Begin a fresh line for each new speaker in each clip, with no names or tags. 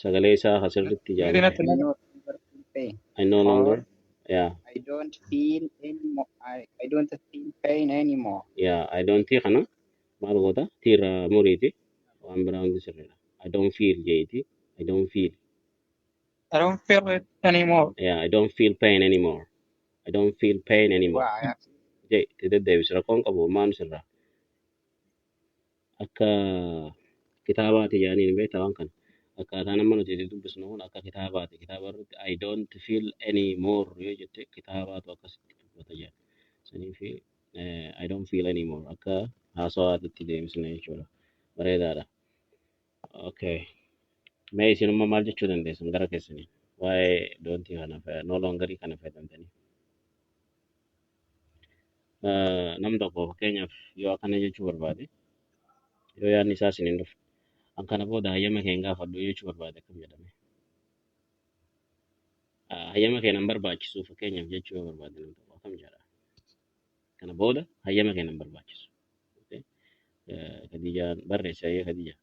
Sagalee isaa asirratti
Miiri
ijaarame.
natti
I
naga.
no longer feel pain.
I no longer,
Or
yeah,
I don't feel anymore. I don't feel pain anymore.
Yeah, I don't kana maal goota? T irraa muriiti. Waan biraa hundi sirriidha. I don't feel jeeti. I don't feel.
I don't feel it anymore.
Yeah, I don't feel pain anymore. I don't feel pain anymore.
Wow, yeah.
Jee, itti deddeebisi rakkoon qabu maan sirraa. Akka kitaabaati jedhanii hin beektaa waan kana. Akkaataa nama nuti itti dubbisnu kun akka kitaabaati. Kitaaba irratti "I don't feel anymore" yoo jette kitaabaatu akkasitti dubbata jedha. Sanii fi "I don't feel anymore" akka haasawaatti itti deebisne jechuudha. Bareedaadha. Okay. Mee isinummaa maal jechuu dandeessan gara keessanii? Waa'ee don't kana no longerii kana fayyadamtanii. Nam tokko fakkeenyaaf yoo akkana jechuu barbaade, yoo yaadni isaa isin hin dhufu, an kana booda hayyama kee hin gaafadhu jechuu barbaade akkam jedhame? Hayyama kee nan barbaachisu fakkeenyaaf jechuu yoo barbaade nam tokko akkam jedha? Kana booda hayyama kee nan barbaachisu. Okay. Khadijaan barreessi, hayyee Khadija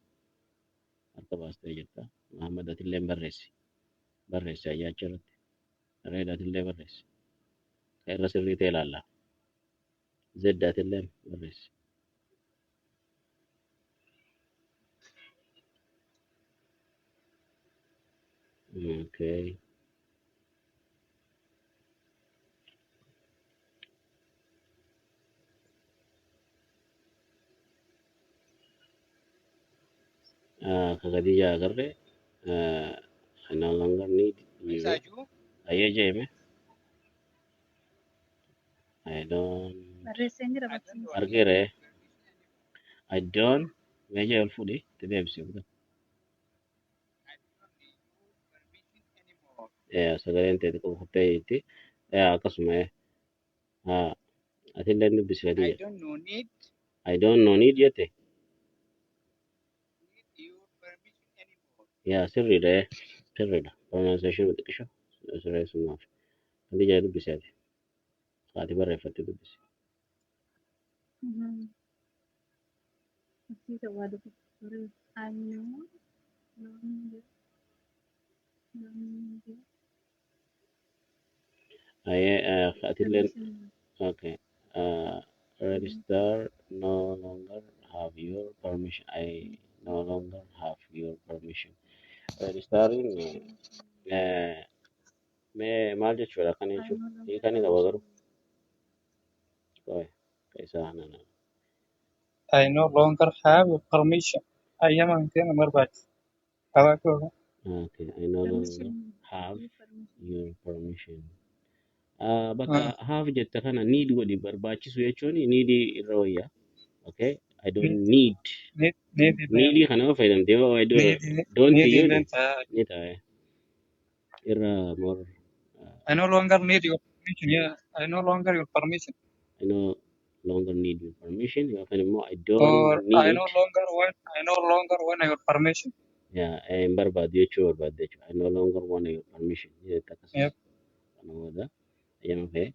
harka baastee jirta. Muhammad, atillee barreessi. Barreessi hayyee achirratti. Reeda, atillee barreessi. Ka irra sirrii ta'e ilaalla. Zedda, atillee barreessi. Okay. Ka Khadija agarre I no longer need you.
Isaajuu.
Hayyee jeeme. I don't
Barreesseen jira
I don't
barsiisa.
need
argeere.
your permission anymore.
I don't mee jee ol fuudhi itti deebisi.
I don't need your permission anymore.
Sagaleen ta'e xiqqoo kuttee jirti. Akkasuma atillee dubbisi
I
Khadija.
don't no need
I don't no need jette.
need your permission anymore.
Yaa, sirriidha, sirriidha. Pronunciation xiqqisho sirreessumaaf. Khadija, dubbisi ati. Ati barreeffatte dubbisi.
Barsiisa waa dubbisa. I no longer longer
Ayyee, atillee
permission.
Okay. Register no longer have your permission. I no longer have your permission. Registering mee maal jechuudha kana
I
jechuun?
no longer
Hiika ni qaba garuu.
permission.
Qoy, ka isaa nana.
I no longer have your permission. Hayyama kee nan barbaachisu. Qabaachuu.
Okay. I no longer
Permission.
have
Your permission.
your permission. Bakka have jette kana need godhi. Barbaachisu jechuun need irra wayya. Okay. I don't need.
Need need
Need kana yoo fayyadamte yoo I don't
need
don't
need
iyyuu
illee ta'a.
ni ta'a. Irra more
I no longer need your permission. Yeah. I no longer your permission.
I no longer need your permission yookaan immoo I don't
Or I
need
no longer want I no longer want your permission.
Yeah, hin barbaadu jechuu barbaadde jechuudha. I no longer want your permission jette akkasis. Kana booda hayyama kee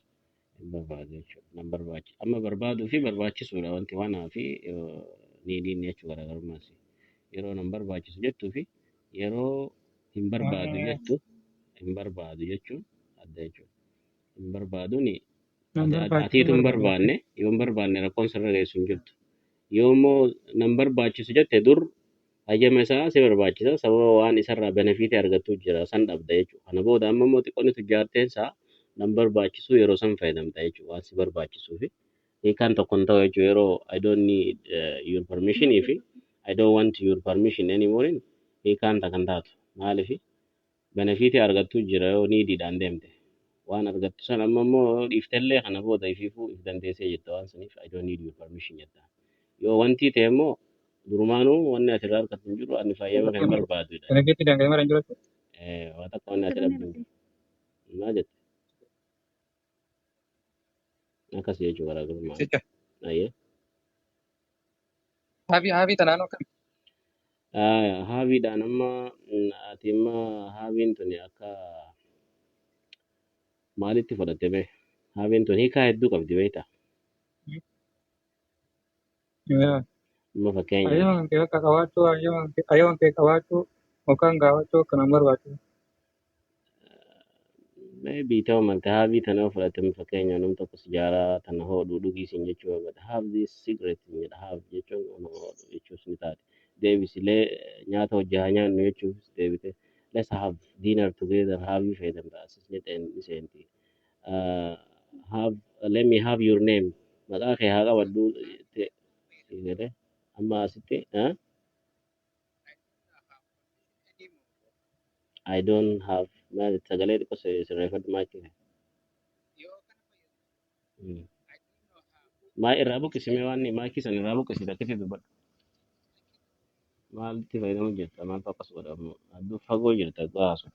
hin barbaadu jechuudha. Nan barbaachisu. Amma barbaaduu fi barbaachisuudha wanti wanaa fi neediin jechuu garaagarummaas. Yeroo nan barbaachisu jettuu fi yeroo hin barbaadu jettu, hin barbaadu jechuun adda jechuudha. Hin barbaaduun
Nan
ati
barbaachisu
atiitu hin
barbaadu.
Barbaanne yoo hin barbaanne rakkoon sirra geessu hin jirtu. Yoo immoo nan barbaachisu jette, dur hayyama isaa si barbaachisa, sababa waan isarraa benefitii argattu jira, san dhabda jechuudha. Kana booda amma immoo xiqqoonni tujjaarteen isaa nan barbaachisu yeroo san fayyadamta jechuudha waan si barbaachisuu fi hiikaan tokko hin ta'u jechuudha. Yeroo "I don't need your permission" fi "I don't want your permission anymore" hiikaan takka hin taatu. Maaliif? Benefitii argattu jira yoo neediidhaan deemte. Waan argattu san amma immoo dhiiftellee kana booda ifiifuu if dandeessee jirta waan saniif "I don't need your permission" jetta. Yoo wanti ta'e immoo durumaanuu wanni ati irraa argattu hin jiru, ani fayyama kan barbaadudha.
Benefitii danda'ee mara hin jiru.
Waa takka wanni ati
Sirni
dhabdu
barsiisa.
maal jette? Akkas jechuu garaagarummaa.
Jecha.
Ayyee.
Have have tanaan akkam.
Haveiidhaan amma ati amma haveiin tuni akka maalitti fudhatte bee? Haveiin tun hiikaa hedduu qabdi, beektaa?
Yeah.
Amma fakkeenyaaf
Hayyama kee akka qabaachuu, hayyama kee qabaachuu. Yookaan gaafachuu akka nan barbaachisu.
Maybe ta'u malte have tana yoo fudhate fakkeenyaaf namni tokko sijaaraa tana hodhu dhugii siin jechuu barbaada. Have this cigarette siin jedha. Have jechuun hodhu jechuus ni taate. Deebisilee nyaata hojii haa nyaannu jechuufis deebite. Let's have dinner together. Have you fayyadamta asis ni ta'e ni seenti. Have, let me have your name. Maqaa kee haa qabadhu jedhe amma asitti I don't have maal sagalee xiqqoo sirreeffadhu maakii kee. Maa irraa buqqisi mee waan maakii sana irraa buqqisi takkatti dubbadhu. Maalitti fayyadamu jirta? Maaltu akkas godhamu? Adduu fagoo jirta gaasu.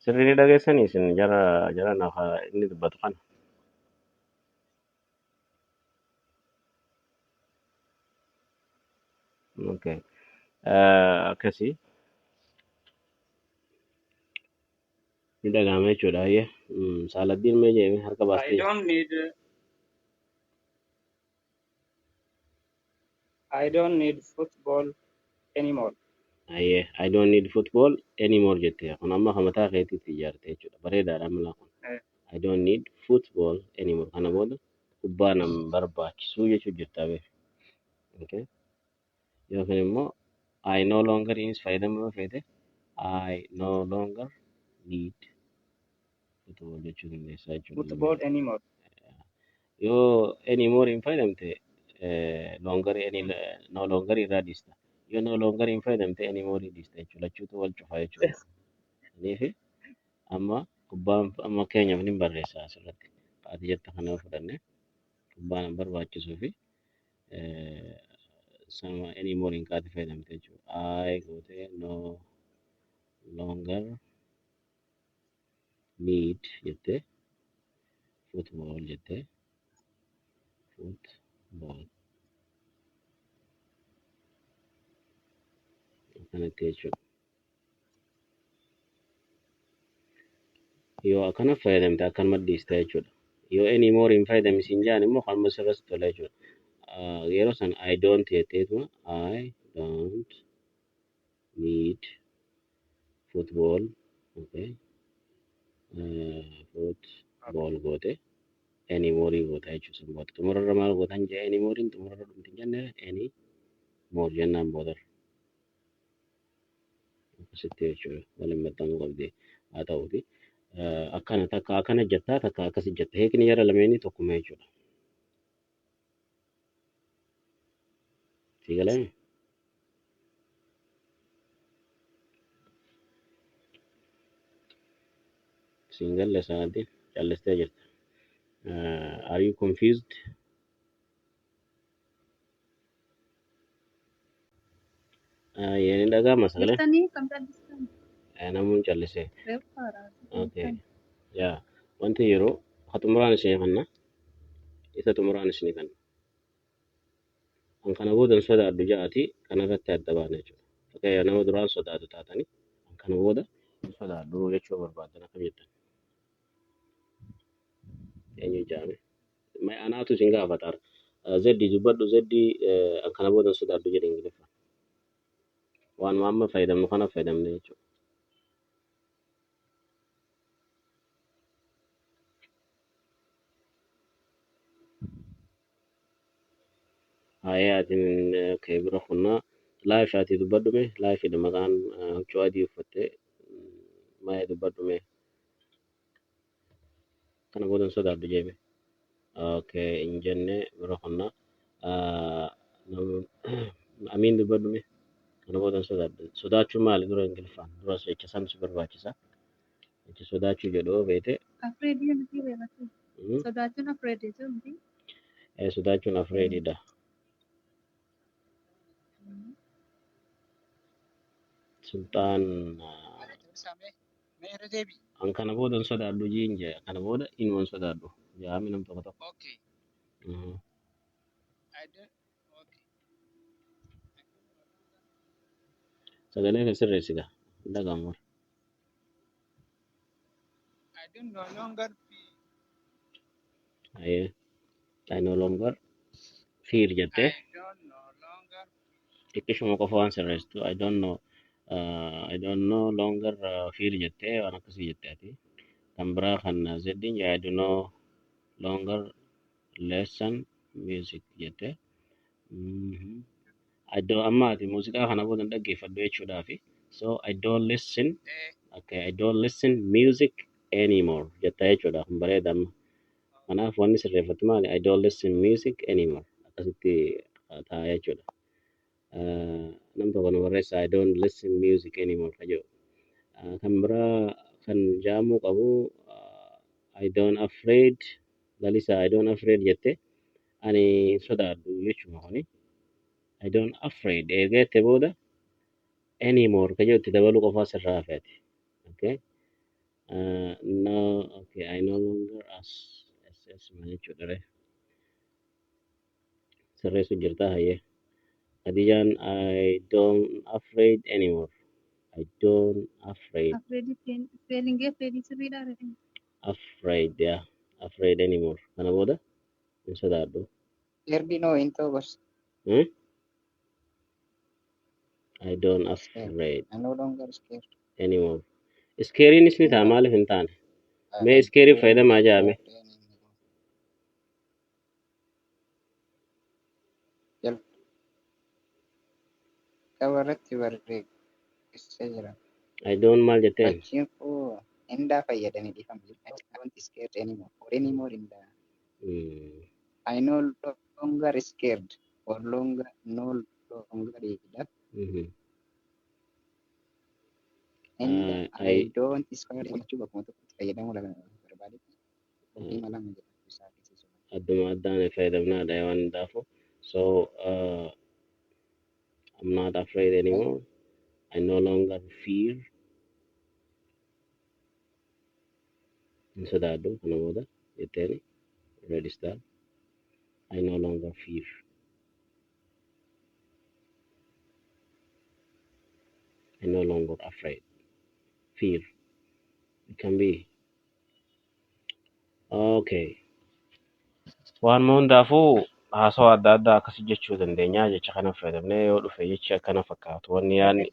Sirrii ni dhageessanii isin jara jara nafa inni dubbatu kana. Okay. Akkasii ni dhagahama jechuudha. Hayyee. Saaladdiin mee jedhame harka
I
baastee jirti.
don't need I don't need football anymore.
Hayyee. I don't need football anymore jette. Kun amma kan mataa keetiitti ijaarte jechuudha. Bareedaadha amma kun. I don't need football anymore. Kana booda kubbaa nan barbaachisuu jechuu jirta beek. Okay. Yookiin immoo I no longer innis fayyadamuu yoo feete I no longer need football jechuu dandeessa jechuudha.
Football anymore.
Yoo anymore hin fayyadamte longer any no longer irraa dhiista. Yoo no longer hin fayyadamte anymore dhiista jechuudha. Lachuutu wal cufa jechuudha. Kanaaf amma kubbaan amma keenyaaf ni barreessa asirratti. Ati jetta kana yoo fudhanne kubbaan hin barbaachisuu fi sama anymore hin kaati fayyadamte jechuudha. I gootee no longer need jettee football jettee football akkanatti jechuudha. Yoo akkana fayyadamte akkanuma dhiista jechuudha. Yoo anymore hin fayyadamisiin jedhan immoo kanuma sirratti tola jechuudha. Yeroo san I don't jetteetuma I don't need football, okay, football goote anymore goota jechuudha sun booda. Xumurarra maal gootan jee anymore xumurarra dhumti hin jenne anymore jennaan boodarra akkasitti jechuudha. Waliin maxxanuu qabdi haa ta'uuti. Akkana takka akkana jettaa takka akkasi jetta. Hiikni jara lameenii tokkuma jechuudha. Si galee? Siin galle sa'aatiin callistee jirta. Are you confused? Yeen dhaga'ama sagalee?
Jirtanii kam callistan?
Namuun callisee.
Reeffa haaraa
Okay.
jirtan.
Yaa wanti yeroo haa xumuraan isinii kanna isa xumuraan isinii kanna. An kana booda hin sodaadhu ja'ati kanarratti adda baana jechuudha. Fakkeenyaaf nama duraan sodaatu taatanii an kana booda hin sodaadhu jechuu barbaadan akkam jettan. Eenyu ja'ame? Anaatu isin gaafata. Zeddi dubbadhu zeddi an kana booda hin sodaadhu jedhe Ingiliffa. Waanuma amma fayyadamnu kana fayyadamne jechuudha. Haayee atiin okay, bira kunnaa laayif ati dubbadhume laayifidha maqaan huccuu adii uffattee maayee dubbadhume kana booda hin sodaadhu jeeme. Okay, hin jenne bira kunnaa amiin dubbadhume kana booda hin sodaadhu. Sodaachuun maali dura Ingiliffaan dura jecha san si barbaachisa. Jecha sodaachuu jedhu yoo beekte
Afraid miti beekatu. Sodaachuun afraid jechuun miti.
Sodaachuun afraididha. Sultaan an kana booda hin sodaadhu jiin jee kana booda inuma hin sodaadhu jaami nam tokko tokko. Sagalee kee sirreessita. Hin dhaga'amu. Ayyee, I no longer fear jettee
I don't no longer
xiqqishuma qofa waan sirreessitu. I don't know, I don't no longer fear jettee waan akkasii jette ati. Kan biraa kan zeddiin I do no longer listen music jette. I don't, amma ati muuziqaa kana booda hin dhaggeeffadhu jechuudhaafi. So I don't listen, okay, I don't listen music anymore jetta jechuudha. Kun bareeda amma. Kanaaf wanni sirreeffattu maali? I don't listen music anymore. Akkasitti ta'a jechuudha. Nam tokko nu barreessa I don't listen music anymore ka jedhu. Kan biraa kan jaamuu qabu, I don't afraid, Lalisa, I don't afraid jette, ani hin sodaadhu jechuudha kuni. I don't afraid erga jette booda anymore ka jedhu itti dabaluu qofaa sirraa hafeeti. Okay. No, okay, I no longer as SS maal jechuudha ree? Sirreessu jirta, hayyee. Khadijaan I don't afraid anymore. I don't afraid.
Afraid spellingee afraid sirriidha ree?
Afraid, yeah. Afraid anymore. Kana booda hin sodaadhu.
Ergi no hin ta'u barsi.
Hmm? I don't
Scared.
afraid
I no longer scared.
anymore. Scareiinis ni ta'a, maaliif hin taane? Mee
I
scareii
don't
fayyadamaa jaame.
scared anymore. Jalqaba irratti barreessee jira.
I don't maal jetteen?
Fakkiin koo hindaa fayyadamee dhiifama. I don't scared anymore. Or anymore in the I no longer scared or longer no longer jedha. And I
I
don't scared jechuu bakkuma tokkotti fayyadamuu barbaade. Hima lama jedha isaa agarsiisu.
Adduma addaan fayyadamnaadha waan hundaafu. So I'm not afraid anymore. I no longer fear. Hin sodaadhu kana booda jetteeni. Ready start. I no longer fear. I no longer afraid. Fear. It can be. Okay. Waan hundaafuu haasawaa adda addaa akkasi jechuu dandeenya, jecha kana fayyadamnee yoo dhufe jechi akkana fakkaatu wanni yaadni.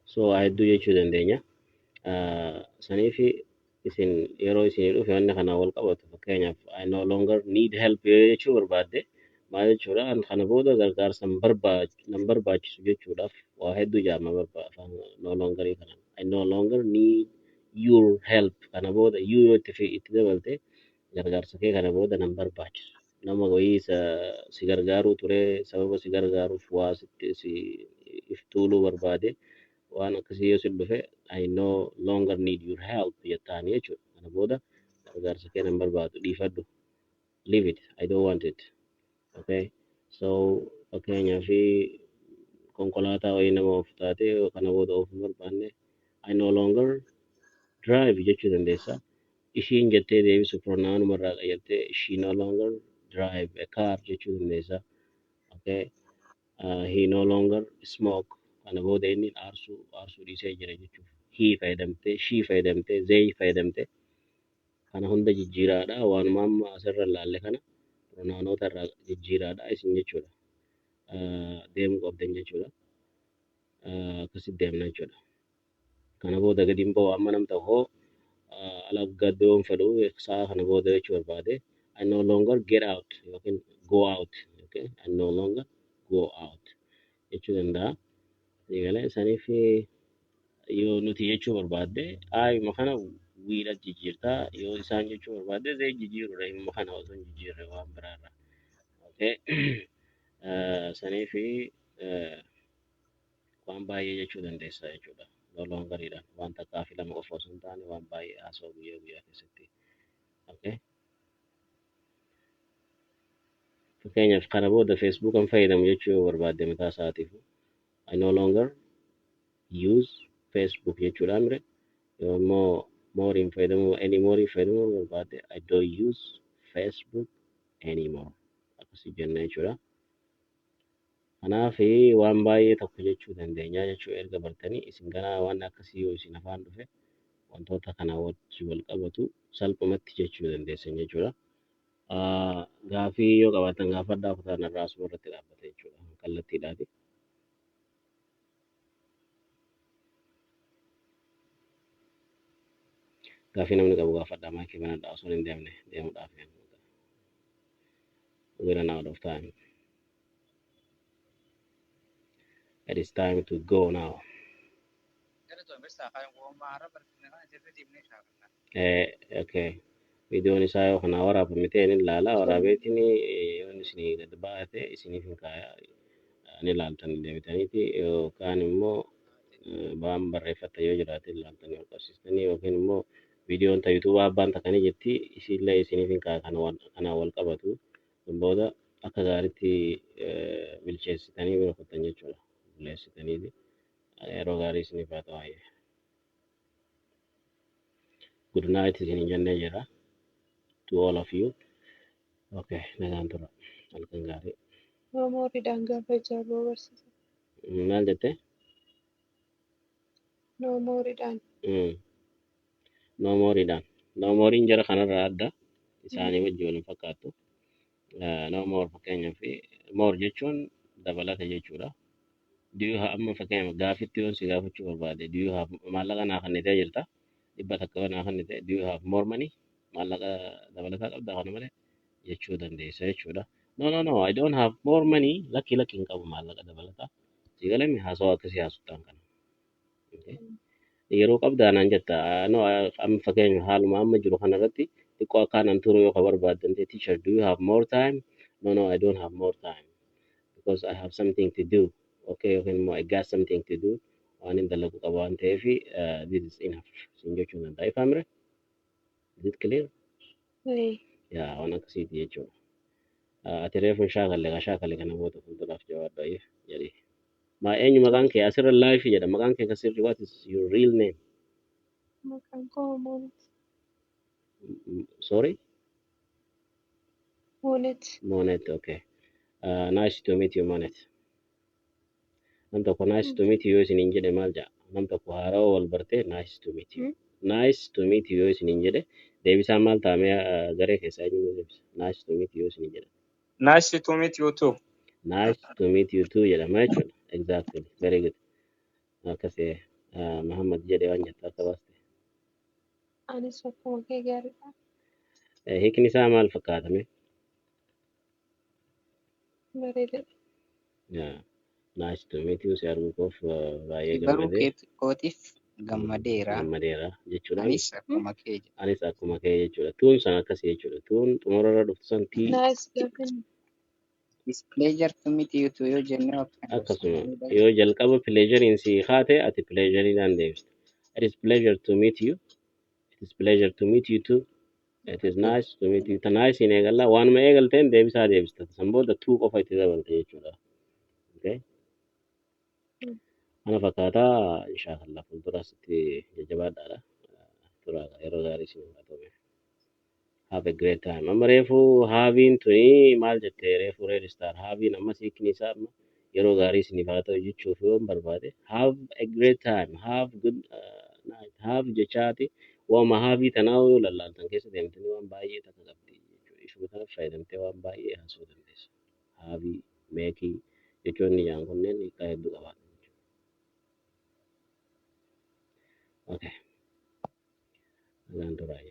So waa hedduu jechuu dandeenya. Saniifi isin yeroo isinii dhufe wanni kana wal qabatu, fakkeenyaaf I no longer need help yoo jechuu barbaadde maal jechuudha? An kana booda gargaarsa nan barbaachisu jechuudhaaf waa hedduu jaama afaan no longerii kana. I no longer need your help, kana booda you yoo itti dabalte gargaarsa kee kana booda nan barbaachisu. Nama wayii isa si gargaaruu ture, sababa si gargaaruuf waa sitti si if tuuluu barbaade, waan akkasii yoo si dhufe I no longer need your help jettaanii jechuudha. Kana booda gargaarsa kee nan barbaadu, dhiifadhu. Leave it. I don't want it. Okay. So fakkeenyaaf konkolaataa wayii nama oofu taate kana booda oofuu hin barbaanne, I no longer drive jechuu dandeessa. Ishiin jettee deebisu pronounuma irraa qayyartee she no longer drive a car jechuu dandeessa. Okay. He no longer smoke, kana booda inni aarsuu dhiisee jira jechuuf he fayyadamtee, she fayyadamtee, they fayyadamtee kana hunda jijjiiraadha. Waanuma amma asirra ilaalle kana pronounoota irraa jijjiiraadha isin jechuudha. Deemuu qabdan jechuudha. Akkasitti deemna jechuudha. Kana booda gadi hin ba'u amma nam tokko ala gaddoon fedhu sa'a kana booda jechuu barbaade I no longer get out yookiin go out. Okay? I no longer go out jechuu danda'a. Egalee saniif yoo nuti jechuu barbaadde I'ma kana wedha jijjiirtaa, yoo isaan jechuu barbaadde they jijjiirudha, himma kana osoo hin jijjiirre waan biraarra. Okay. Saniif waan baay'ee jechuu dandeessa jechuudha. No longeriidhaan waan takkaa fi lama qofa osoo hin taane waan baay'ee haasa'u guyyaa guyyaa keessatti. Okay. Fakkeenyaaf kana booda Facebook kan fayyadamu jechuu yoo barbaadde mataa isaatiif I no longer use Facebook jechuudha mire. Yoo immoo more hin fayyadamu, anymore hin fayyadamuu barbaadde, I don't use Facebook anymore akkasii jenna jechuudha. Kanaaf waan baay'ee tokko jechuu dandeenya jechuu erga bartanii isin ganaa waan akkasii yoo isin afaan dhufe Wantoota kanaa wajji wal qabatu salphumatti jechuu dandeessan jechuudha. Gaafii yoo qabaatan gaafadhaa, kutaan irraa asuma irratti dhaabbata jechuudha. Kallattiidhaati. Gaafii namni qabu gaafadhaa, maayikii banadhaa osoo hin deemne deemuudhaaf. We run out of time. It is time to go now. Okay. Viidiyoon isaa yoo kana waraabame ta'e ni ilaala. Waraabeetiin yoo inni isinii gad baate isiniif hin kaaya, ni ilaaltan deebitaniiti, yookaan immoo waan barreeffatan yoo jiraate ilaaltanii ol qabsiistanii, yookiin immoo viidiyoon ta yuutuubaa abbaan takkanii jetti isiillee isiniif hin kaaya kana kanaan wal qabatu. Sun booda akka gaariitti bilcheessitanii bira kuttan jechuudha. Buleessitaniiti. Yeroo gaarii isiniif haa ta'u baay'ee. Good night isiniin jennee jira. To all of you. Okay, nagaan tura. Halkan gaarii.
No moreiidhaan gaafa ijaaruu barsiisa.
Maal jette?
No moreiidhaan.
No moreiidhaan. No moreiin jara kanarraa adda. Isaanii wajji wal hin fakkaattu. No more, fakkeenyaaf, more jechuun dabalata jechuudha. Do you have, amma fakkeenyaaf gaafitti yoon si gaafachuu barbaade, do you have, maallaqa naa kennitee jirta, 100 naa kennite, do you have more money, maallaqa dabalataa qabdaa kana malee jechuu dandeessa jechuudha. No, no, no, I don't have more money, lakki lakki, hin qabu maallaqa dabalataa. Si galame haasawaa akkasii haasoftaan kana. Okay. Yeroo qabdaa naan jetta, no, amma fakkeenya haaluma amma jiru kanarratti xiqqoo akkaan turu yoo ka barbaaddan ta'e, teacher, do you have more time? No, no, I don't have more time because I have something to do. Okay, yookiin immoo I got something to do, waan hin dalagu qaba waan ta'eef, this is enough siin jechuu danda'a. Ifaa mire? Is it clear?
Ee.
Yaa, waan akkasiiti jechuudha. Ati reefu hin shaakalle, ka shaakalle kana booda fuulduraaf jawaadhu ayyee jedhi. Maa eenyu maqaan kee asirra live jedha, maqaan kee kasirri, what is your real name?
Maqaan koo Moonet.
Sorry?
Moonet.
Monet, okay. Nice to meet you, Monet. Nam tokko nice to meet you yoo isiniin jedhe maal jedha? Nam tokko haarawaa wal bartee nice to meet you. Nice to meet you yoo isiniin jedhe deebisaan maal ta'a mee, garee keessaa eenyu nu deebisa? Nice to meet you yoo isiniin jedhe.
Nice to meet you too.
Nice to meet you too jedhama jechuudha. Exactly. Very good. Akkasii Muhammad jedhe waan jetta akka baaste.
Anis akkuma kee gaariidha.
Hiikni isaa maal fakkaatame?
Bareedaadha.
Yeah. Nice to meet you, si arguu koof baay'ee
Si baruu
gammadee.
Kootiif gammadeera.
Gammadeera jechuudha.
Anis akkuma kee jedha.
Anis akkuma kee jechuudha. Tuun san akkasii jechuudha. Tuun xumurarra dhuftu san tii.
Nice gaafin.
It's pleasure to meet you too yoo jennee akkana
Akkasuma
gosa.
Yoo jalqaba pleasurein si haate ati pleasureidhaan deebista. It is pleasure to meet you. It is pleasure to meet you too. It is nice to meet you. Ta nice hin eegalla, waanuma eegalteen deebisaa deebista. San booda too qofa itti dabalte jechuudha. Okay. Kana fakkaataa, inshaallah fuulduraas itti jajjabaadhaadha. Tura, yeroo gaarii isin haa ta'u. Have a great time. Amma reefu haveiin tuni maal jette reefu Red Star, haveiin amma hiikni isaa amma yeroo gaarii isiniif haa ta'u jechuuf yoon barbaade, have a great time, have good night, have jechaati waanuma haveii tanaa yoo lallaaltan keessa deemtanii waan baay'ee takka qabdi jechuudha. Ishuma kana fayyadamtee waan baay'ee haasa'uu dandeessa. Haveii, makeii jechoonni jaan kunneen hiikaa hedduu qabaatu jechuudha. Okay. Nagaan turaa.